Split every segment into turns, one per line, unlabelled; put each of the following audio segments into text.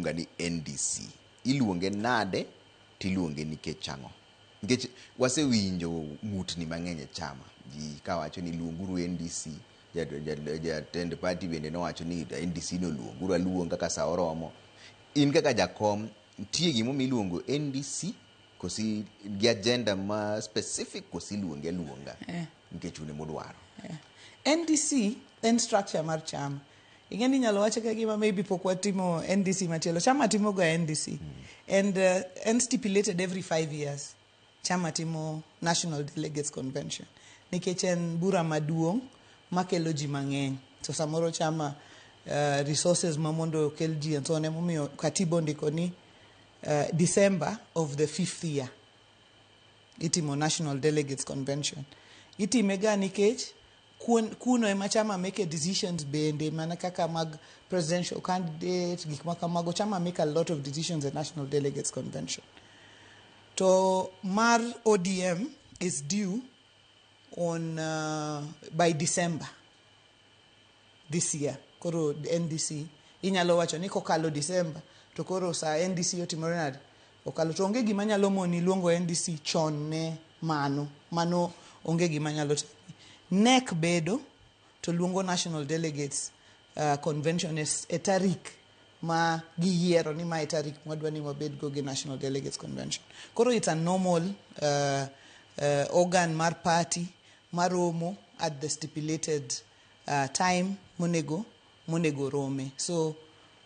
aluonga ni NDC. Iluonge nade tiluonge nikech ang'o? Nikech wasewinjo ng'utni mang'eny e chama. Ji kawacho ni luonguru NDC, jatend party bende nowacho ni NDC no luonguru aluonga ka sa oromo. In kaka jakom, nitie gimomiyo iluongo NDC kosi gi agenda ma specific kosi iluonge aluonga nikech un emudwaro?
NDC en structure mar chama. Ing'e ni inyalo wache ka gima maybe pok watimo NDC machielo. Chama timo ga NDC. And en stipulated every 5 years. Chama timo National Delegates Convention. Nikech en bura maduong' makelo ji mang'eny. To samoro chama resources ma mondo okel ji and so on, emomiyo katiba ondiko ni December of the fifth year itimo National Delegates Convention. Itime ga nikech kuno ema chama make decisions bende, mana kaka mag presidential candidate, gik ma kamago. Chama make a lot of decisions at National Delegates Convention. To mar ODM is due on by December this year. Koro NDC inyalo wacho ni kokalo December to koro sa NDC otimore nade? Okalo. To onge gima nyalo moni luongo NDC chon ne mano. Mano onge gima nyalo tami. NEC bedo to luongo National Delegates Convention e tarik ma giyiero ni mae tarik mwadwa ni wabed go gi National Delegates Convention. Koro it's a normal organ mar party maromo at the stipulated time monego rome. So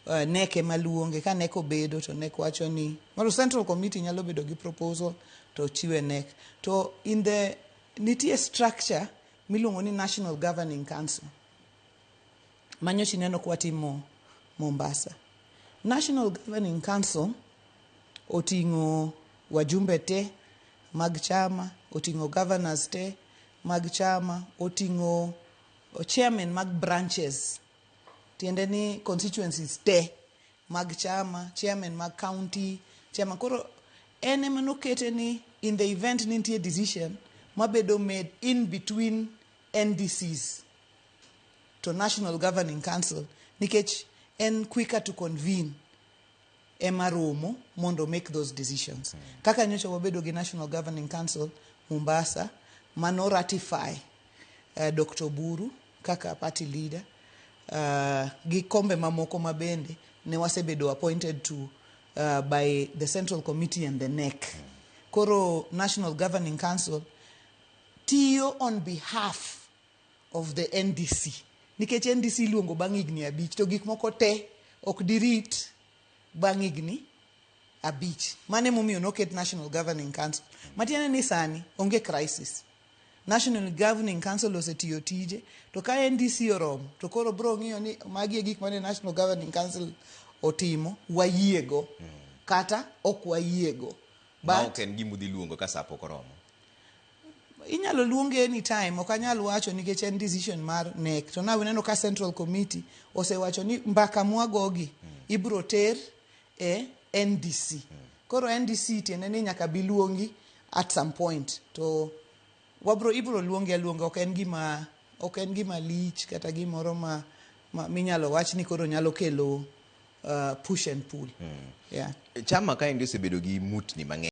NEC ema luonge. Ka NEC obedo to NEC wacho ni moro Central Committee nyalo bedo gi proposal to chiwe NEC. To in the nitie structure miluongo ni National Governing Council manyocha ineno kwatimo Mombasa. National Governing Council oting'o wajumbe te mag chama, oting'o governors te mag chama, oting'o chairman mag branches, tiende ni constituencies te mag chama, chairman mag county, chairman. Koro en ema nokete ni in the event ni nitie decision mabedo made in between NDCs to National Governing Council, nikech en quicker to convene, ema romo mondo make those decisions. Kaka nyocha wabedo gi National Governing Council Mombasa mano ratify Dr. Oburu kaka party leader gi kombe mamoko mabende ne wasebedo appointed to by the Central Committee and the NEC. Koro National Governing Council tiyo on behalf of the NDC, nikech NDC iluongo bang' higni 5 to gik moko te ok dirit bang' higni 5. Mano emomiyo noket National Governing Council, matiende ni sani onge crisis. National Governing Council osetiyo tije, to ka NDC oromo to koro bro ng'iyo ni magi e gik mane National Governing Council otimo, wayiego kata ok wayiego.
Ma
But
ok en gima udhi luongo ka sa pok oromo.
Inyalo luonge anytime, ok anyal wacho nikech en decision mar NEC. To nawe neno ka Central Committee osewacho ni mbaka mwagogi ibro ter e NDC. Koro NDC tiende ni nyaka bi luongi at some point, to wabro ibro luongi aluonga. Ok en gima lich kata gimoro ma minyalo wach ni koro nyalo kelo push and pull, yeah.
Chama kaendi osebedo gi mutni mang'eny.